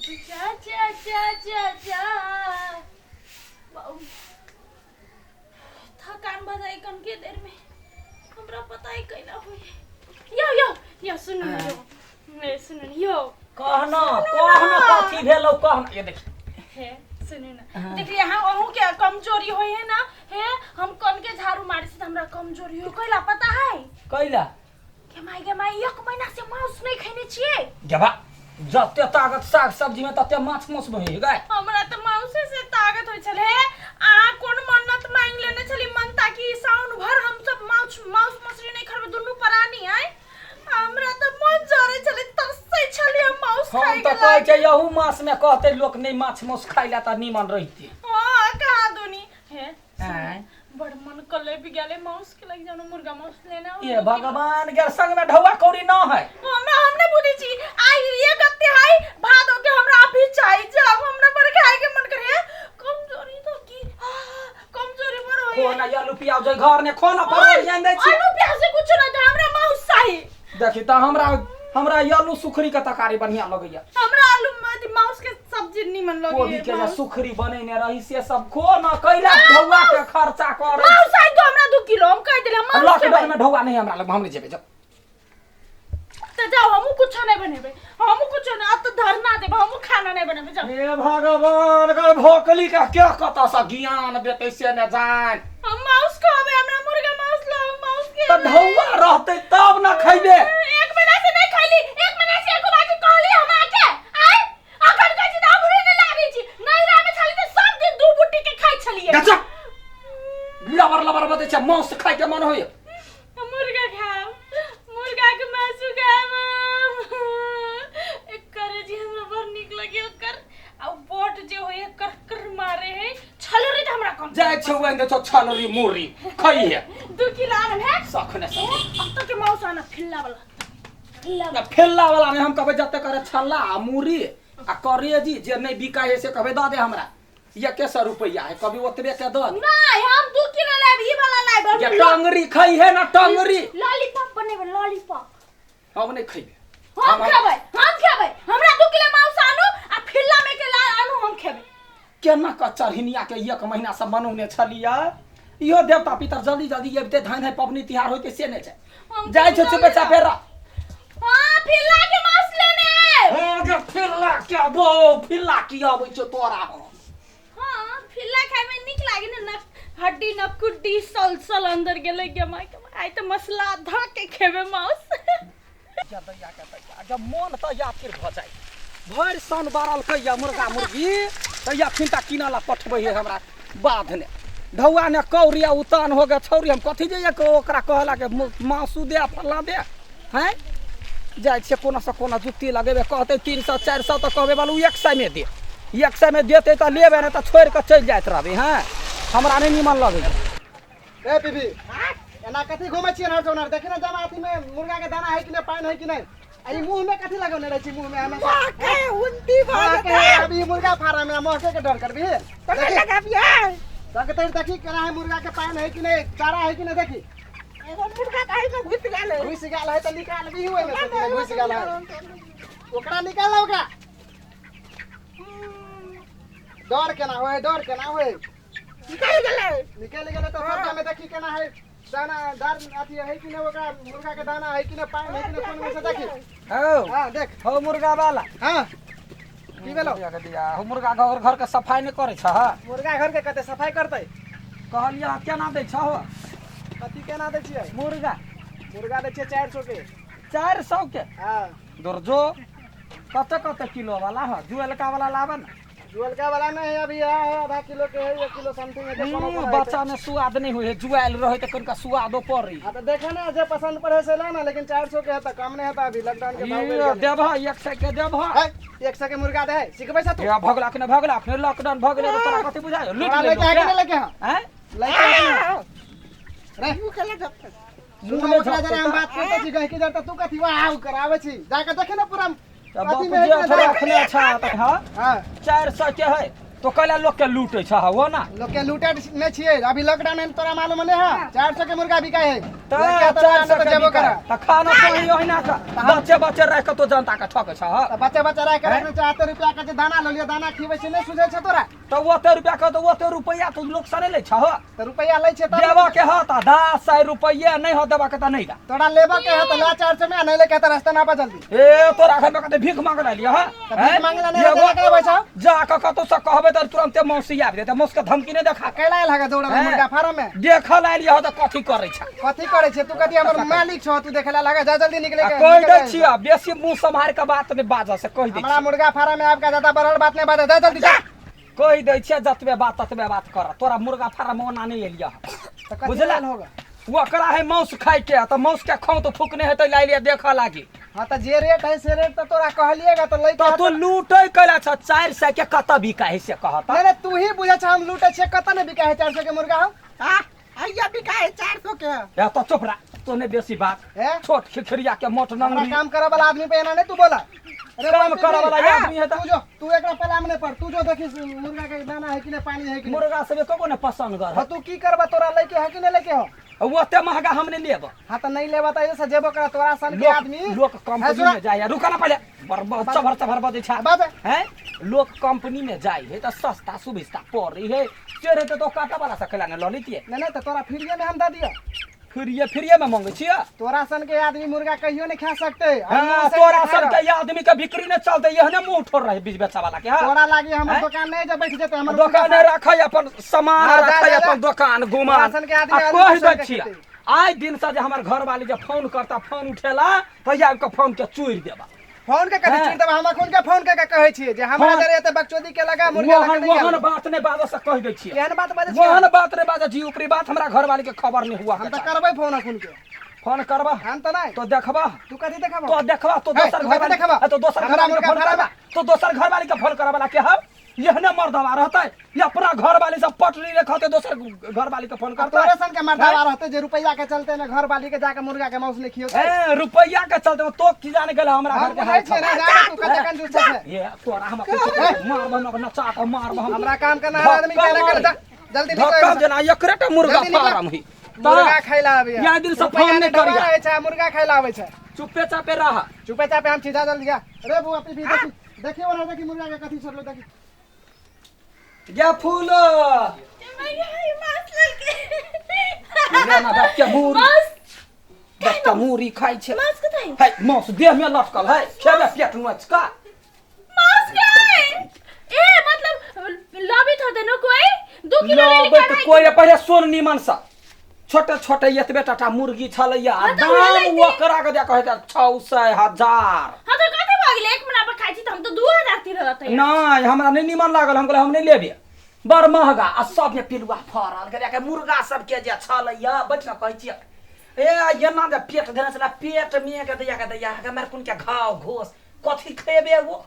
जा जा जा जा जा बाबू थकान भऽ जाइ कनके देर में हमरा पता ही कैना होई यो यो यो सुनू न यो नहीं सुनू न यो कहना कहना कथी भेलौ कहना ये देख हे सुनू न देखिए अहाँ अहूँ के कमजोरी होई है ना हे हम कन के झाड़ू मारे से त हमरा कमजोरी हो कैला पता है कैला के माई गे माई एक महीना से मांस नहीं खेने छियै गेबा जते ताकत साग सब्जी में तते माछ मांस में होई गाय हमरा तऽ मांसे से ताकत होइ छलै हे अहाँ कोन मन्नत मांगि लेने छली मनता कि साउन भर हम सब माछ मांस मछली नहीं खेबै दुनू प्राणी आय हमरा तऽ मन जरै छलै तरसै छलै हम मांस हम खाइ तऽ के कहै छै यहू मास में कहते लोक नहीं माछ मांस खाइ ला तऽ नीमन रहिते हां कहाँ दुनी हे आँय। बड़ मन कले भी गेले मांस के लग जानो मुर्गा मांस लेना हो ये दू किलो। भगवान के संग में ढौआ कौड़ी न है हमरा हम नहीं बुझै छी आई ये गत्ते हाय भादो के हमरा अभी चाहिए जब हमरा पर खाए के मन करे कमजोरी तो की आ, कमजोरी पर होई खोना या लुपिया जे घर ने खोना पर जान दै छी आलू प्याज से कुछ ना था हमरा मांस चाहिए देखी तऽ हमरा हमरा आलू सुखरी के तरकारी बढ़िया लगैया हमरा आलू अथी मांस के सब्जी निमन लगे कोबी के जे सुखरी बनेने रही से सब खो न कैला ढौआ के खर्चा करे मांस आई तो हमरा 2 किलो हम कह देले मांस लॉकडाउन में ढौआ नहीं हमरा लग हम नहीं जेबे जाओ तो जाओ हमू कुछ नहीं बनेबे हमू कुछ नहीं अब तो धरना देबे हमू खाना नहीं बनेबे जाओ हे भगवान के भोकली के के कतऽ से ज्ञान देतै से ने जान हम मांस खाबे हमरा मुर्गा मांस लाओ मांस के तऽ ढौआ रहतै तब न खैबे एक महीना से नहीं खैली एक महीना से एको बाजी कहली हम आके आय अखन कहै छी तऽ अबरी नहीं लागै छी नहीं रामे छली तऽ सब दिन दू बुट्टी के खाइ छलियै गचा लबर लबर बजै छै मांस खाइ के मन होइए मुर्गा खाओ मुर्गा के मासु खाओ एकर जे हमरा बड़ नीक लगे ओकर आ उ बोट जे होय कर कर मारे है छलरी त हमरा कम जाइ छौ आनि दै छौ छलरी मुरी खइहे दू किलो आनब है सखने सख अब तक के मांस आना फिल्ला वाला फिल्ला ना फेल्ला वाला नहीं हम कहबै जते करे छल्ला आ मुरी आ करेजी जे नहीं बिकाइ है से कहबै दऽ दे हमरा एके सौ रुपैआ है कभी ओतबे के दऽ दे नहीं हम 2 किलो लाइब ई वाला लाइब ये टंगरी खइ है ना टंगरी लॉलीपॉप बनेबै लॉलीपॉप हम नहीं खइबे हम खेबै हम खेबै हमरा 2 किलो मांस आनू आ फिल्ला में के ला आनू हम खेबै केना कऽ चढ़िनिया के एक महीना से बनौने छलियै इहो देवता पितर जल्दी जल्दी अबिते धान है पबनी तिहार होइते से नहि छै हम जाइ छौ चुपे चापे रह हां फिल्ला के मांस लेने आए हाँ गे फिल्ला के बो फिल्ला की अबै छौ तोरा हम हां फिल्ला खाय में नीक लागे ने न हड्डी न कुड्डी सल सल अंदर गेलै गे माय के आइ तऽ मसला धऽ के खेबै मांस या दैया के दैया जब मन तऽ यातिर भऽ जाइ भरि सन बारलकै या मुर्गा मुर्गी तऽ या फिनटा किनऽ ला पठबै है हमरा बाध ने ढौआ ने कौड़ी आ उतान हो गए छौरी हम कथी जइयै ओकरा कहला के मासु दे फल्लाँ दे हैं जाइ छियै कोनो से कोनो जुत्ती लगेबै कहतै 300 400 तऽ कहबै बालू 100 मे दे 100 मे देतै तऽ लेबै नहि तऽ छोड़ि कऽ चलि जाइत रहबै हँ हमरा नहि नीमन लगैए ए बीबी एना कथी घूमै छियै एनार से ओनार देखी ने जमा अथी में मुर्गा के दाना है कि नहीं पानि है कि नहीं आ ई मुंह में कथी लगौने रहै छी मुंह में हमेशा के उल्टी भऽ महके जेतै अभी मुर्गा फार्म में महके के डर करबी तऽ नहि लगाबियै देखते देखी केना है मुर्गा के पानि है कि नहीं चारा है कि नहीं देखी एगो मुर्गा तऽ एहिमे घुसि गेल है घुसि गेल है तऽ निकालबी ओहिमे से कि घुसि गेल है ओकरा निकाल ओकरा डर केना होय डर केना होय निकलि गेलै निकलि गेलै तऽ सबटा में देखी केना है दाना दार अथी है कि नहीं ओकरा मुर्गा के दाना है कि नहीं पानि है कि नहीं कोन में से देखी हौ हाँ देख हौ मुर्गा वाला हाँ की भेलौ दिया हौ मुर्गा घर घर के सफाई नहि करै छह मुर्गा घर के कते सफाई करतै कहलियै केना दै छह कथी केना दै छियै मुर्गा मुर्गा दै छियै 400 के 400 के हाँ दुर्जो कते कते किलो वाला है जुएलका वाला लाबे ना जुअलका वाला नहीं है अभी है है आधा किलो के है एक किलो समथिंग है तो कोनो कोनो है बच्चा में स्वाद नहीं हुए जुआल रहे तो कनिका स्वादो पड़ी हाँ तो देखा ना जे पसंद पड़े से ला ना लेकिन 400 के है तो कम नहीं होता अभी लॉकडाउन के भाव बढ़ गेलै। देबह 100 के देबह है 100 के मुर्गा दे सिखबै छ तू या भगला के भगला अखने लॉकडाउन भऽ गेलै तऽ तोरा कथी बुझाइ लूटि तोरा लैके है कि नहीं लैके है हैं लैके है कि नहीं रे मुँह केला झपतै सुन मुँह ओकरा जरा हम झपतै बात करते छी गहकी जरा तू कथी वाह कराबै छी जाके देखे ना पूरा तऽ अथी बाप में है जे कि अथवा नहीं अखने छ तऽ हँ हाँ 400 के है तो कैला लोग के लूटे छ हो ना? लोग के लूटे नहीं छियै। अभी लॉकडाउन में तोरा मालूम नहीं है, 400 के मुर्गा बिकाय है। त लड़का तो 400 तो के जेबो बिकाय। करा। त खाना तो ही ओहिना का बच्चे बच्चे रह के तो जनता के ठके छ। त बच्चा बच्चा राख के हैं? रखने छै, रुपया के जे दाना ल लियो, दाना खिबै छै, नहीं सुझै छै तोरा। त ओते रुपया के त ओते रुपया तो लोग सने ले छ हो। त रुपया लै छै त देबा के ह त 10 रुपया नहीं हो, देबा के त नहीं दा। तोरा लेबा के है त ला 400 में, आ नहीं ले के त रास्ता ना पा जल्दी। ए तोरा घर में कते भीख मांगल आइलियै ह? त भीख मांगला नहीं एगो देला के बैठा। जा के कतौ से कहबै त तुरंते मौसी आबि जेतै, मौसी के धमकी नहीं देखा। कैला आयल हगा दौड़ल हैं? मुर्गा फार्म में? देखल आइलियै ह त कथी करै छ। कथी करै छै तू? कथी हमर मालिक छौ तू देखेला लगा? जा जल्दी निकले आ के कहि निकले दै के। छियै, बेसी मुंह सम्हारि के बात नहीं बाजऽ से कहि दै हमरा छियै। मुर्गा फार्म में आबि के ज्यादा बढ़ल बात नहीं बाजऽ, जा जल्दी जा। कहि दै छियै जतबे बात ततबे बात कर। तोरा मुर्गा फार्म ओना नहीं एलियै हँ। त कथी बुझला? आयल होगा? ओकरा है मांस खाय के, त मांस के खाऊ तो फूकने हेतै लाइलियै देखऽ लागी। हाँ त जे रेट है से रेट त तोरा कहलिएगा त लै त तू लूटै कैला छ? 400 के कतऽ बिकाय है से कहत। नहीं नहीं, तू ही बुझै छ हम लूटै छियै। कतऽ नहीं बिकाय है 400 के मुर्गा हम? हाँ, आइया बिकाय 400 के। ए त चुप रह तो, नहीं बेसी बात। हैं? छोट खिखरिया के मोट हमरा नंगरी। काम करे वाला आदमी पे एना नहीं तू बोला। अरे काम बाप रे, करे वाला हाँ, आदमी है त- तू जो तू एकरा पलाम नहीं पर, तू जो देखी मुर्गा के दाना है कि नहीं, पानी है कि नहीं। मुर्गा सब एको ने पसंद कर। हाँ, तू की करबा? तोरा लैके है कि नहीं लैके हो? ओते महंगा हम नहीं लेब। हाँ त नहीं लेबा त ऐसे जेबो करा तोरा सन के लोक आदमी। लोक है, कंपनी सुना। में जाय है, रुका ना पहले, बर चभर चभर बजै छ। बाजे। हैं, लोक कंपनी में जाय है त सस्ता सुविस्ता पड़ै है, से रहते तो काटा वाला से कैला ने ल लेतियै। नहीं नहीं, त तोरा फ्रीए में हम दे दियो। फिरिये फिरिये में मंगै छियै? तोरा सन के आदमी मुर्गा कहियो नहीं खा सकते। हाँ, तोरा सन के आदमी के बिक्री नहीं चलते, एहने मुंह ठोर रहे बीच बेचा वाला के। हाँ, तोरा लागी हमर हैं? दुकान नहीं जे बैठ जेते हमर दुकान रखै अपन सामान हाँ, जा, रखै जा, जा। अपन दुकान गुमान। तोरा सन के आदमी आ आलू कहि सन दै के छियै, खेतै। आइ दिन से जे हमर घरवाली जे फोन करता, फोन उठेला तऽ आबि कऽ फोन के चोरि देबा। फोन के कथी हैं? चीज? हम अखन के फोन के कहै छियै जे हमरा फोन- जरे एते बकचोदी के लगा मुर्गा ओहन लगा नहीं ओहन आबै। बात नहीं बाजऽ से कहि दै छियै। केहन बात बाजै छियै? ओहन बात नहीं बाजऽ जी, ऊपरी बात हमरा घरवाली के खबर नहीं हुआ हम के तऽ चाही। करबै फोन अखन के। फोन करबा? हम तऽ नहीं। तो देखबा। तू कथी देखबा? तो देखबा तो हे, दोसर तू घर कथी वाली देखबा? तो दोसर हमरा घरवाली के मुर्गा फोन फार्म करबा? तो दोसर घरवाली के फोन करबा के हम एहने मर्दवा रहतै या अपना घरवाली से पटरी रखते दोसर घरवाली के फोन करतै? तोरे सन के मर्दावा रहते जे रुपैया के चलते ने घर वाली के जाके मुर्गा के मांस नहीं खियौते। ए रुपैया के चलते तो की जाने गेल हमरा हम घर के बुझै हाल छियै ना, खबर। जाने तू कते कंजूस छै। ये तोरा हम मारब, हम नचा के मारब हम। हमरा काम करना है आदमी के लगे जा, जल्दी निकल। धक्का जेना एकरे टा मुर्गा जल्दी निकल। फार्म ही मुर्गा खाइला आबै। या दिन से फोन नहीं करिया। रहै छै, मुर्गा खाइला आबै छै। चुपे चापे रह। चुपे चापे हम सीधा जल्दी जा। अरे बुआ पी देखी देखी ओना देखी मुर्गा के कथी छोड़लो देखी। गे फूल मांस ललके। ना बच्चा मूरी। मांस। बच्चा मूरी खाइ छै। मांस कतऽ है? है मांस देह में लटकल है, खेबे पेट नोच का। मांस के है? ए मतलब लबित होते न कोई 2 किलो ले लबै के तऽ कोई पहिले सुन निमन सँ, छोटे छोटे एतबे टाटा मुर्गी छलैया, हाँ, तऽ दाम उहे लैतियै। ओकरा के दे कहै 600 हजार। हाँ तो कते भऽ गेलै? एक महीना पर खाइ छी तऽ हम तऽ 2000 तिर रहतै। नहीं हमरा नहीं निमन लागल, हम कहलियै हम नहीं लेबे, बड़ महगा। आ सब में पिलुआ फड़ल के के मुर्गा सबके जे छलैया, बैठ न कहै छियै। ए एना जे पेट देने छलै, पेट में के दैया के दैया के मार कोन के घाव घोस कथी खेबे वो।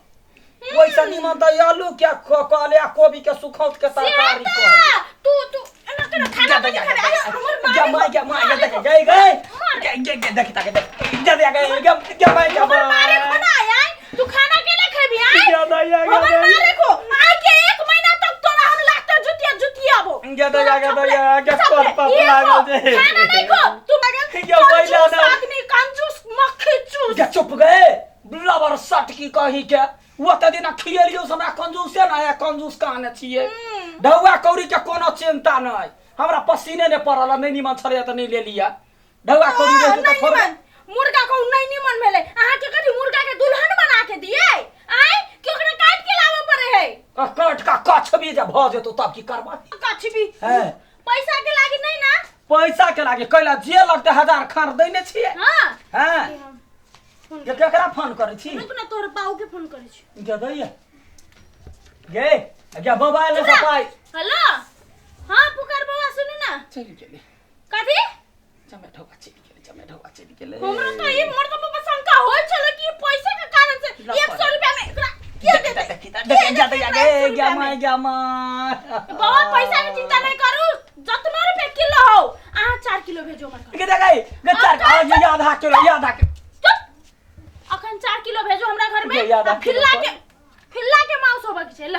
ओइसे निमन तऽ आलू के कहले आ कोबी के सुखौत के तरकारी कहले। तू तू एना केना खाना जा बना दैया खेबे? अरे हमर गे मारे माय गे माय गे देख गई गई गे गे गे देख ताके देख जा दैया गे गे गे माय गे हमर मारे खाना आय, तू खाना केना खेबी आय? गे दैया गे हमर मारे को आय के एक महीना तक तोरा हम लाते जुतिया जुतियाबो। गे दैया गे दैया गे पर पर लागल जे। खाना नहीं खो तू लगल। गे बैला कंजूस ना। आदमी, कंजूस मक्खी चूस। गे चुप गए लबर सट की कही के ओते दिना खियलियो से हमरा कंजूसे ना है, कंजूस कहाँ छियै। ढौआ कौड़ी के कोनो चिंता नहीं, हमरा पसीने नहीं पड़ल, नहीं निमन छलैया तऽ नहीं लेलिया ढौआ कौड़ी हाँ, रहितै तऽ नहीं थोड़े। निमन मुर्गा को नहीं निमन भेलै। अहाँ के कथी मुर्गा के दुल्हन बना के दियै आय कि ओकरा काट के लाबऽ पड़े है? आ काट का कछबी जे भऽ जेतौ तब की करबा? कछबी हैं। पैसा के लागी नहीं ना? पैसा के लागे कैला जे लगतै हजार खान दैने छियै। हाँ। हैं ये केकरा फोन करै छी? रुक ना, तोहर बाऊ के फोन करै छी। गे दैया गे गे मोबाइल से पाइ। हेलो, हाँ पुकार बौआ सुनू ना। चलि गेलै। कथी? चमेठौआ चलि गेलै, चमेठौआ चलि गेलै। हमरो तो ई मोर तो पापा शंका होय छलै कि पैसा के कारण से 100 रुपया में एकरा के देतै? देख गे दैया गे गे my गे my. बौआ पैसा के चिंता नहीं करू, जतना रुपया किलो हो अहाँ 4 किलो भेजो हमर घर। गे देख गे चार आ ये आधा किलो, ये आधा किलो। चुप, अखन 4 किलो भेजो हमरा घर में। गे, आधा आ फिल्ला किलो के फिल्ला के मांस होबा के छै, ल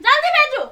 जल्दी भेजू।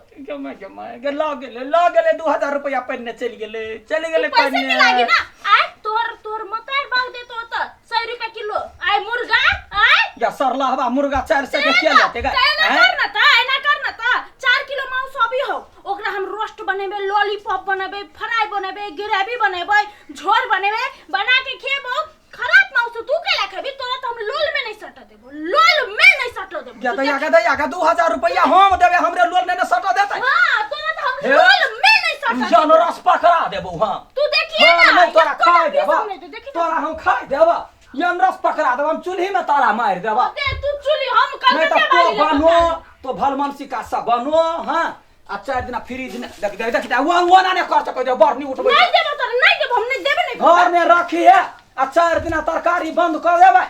गे गे माय गे लऽ गेलै लऽ गेलै 2000 रुपैआ पहिने चलि गेलै चलि गेलै पैसे पहिने के लागी ना आय तोहर तोहर मतार बाग देतो त 100 रुपया किलो आय मुर्गा आय या सरलहबा मुर्गा 400 के के लेते गे एना आँय? कर ना त एना कर ना त 4 किलो मांस अभी हो ओकरा हम रोस्ट बनेबे, लॉलीपॉप बनेबे, फ्राई बनेबे, ग्रेवी बनेबे, झोर बनेबे, बना के खेबो। खराब मांस तू केला खेबी? तोरा त हम लोल में नहीं सट देबो, लोल में नहीं सट देबो। या दैया के दैया के 2000 रुपैआ हम देबै, हमरे लोल नहीं ने सटा देतै। हां, तोरा त हम हे? लोल में नहीं सट देबो। जन रस पकड़ा देबौ। हाँ, तू देखिए हम ना, नहीं तोरा एको खाए पीस देबा हम नहीं दे, देखी ना। तोरा हम खाए देबा, यन रस पकड़ा देबा, हम चूल्ही में तारा मारि देबा। दे तू चुली, हम कल नहीं के तो बारी तो ले बनो तो भलमनसी का सा बनो। हाँ, आ 4 दिना फ्रिज ने देख देख देख वो वो ना ने कर सकै दे बरनी उठबै। नहीं देबो तोरा, नहीं देबो, हम नहीं देबे नहीं। घर में रखी है आ 4 दिना तरकारी बंद कर देबै।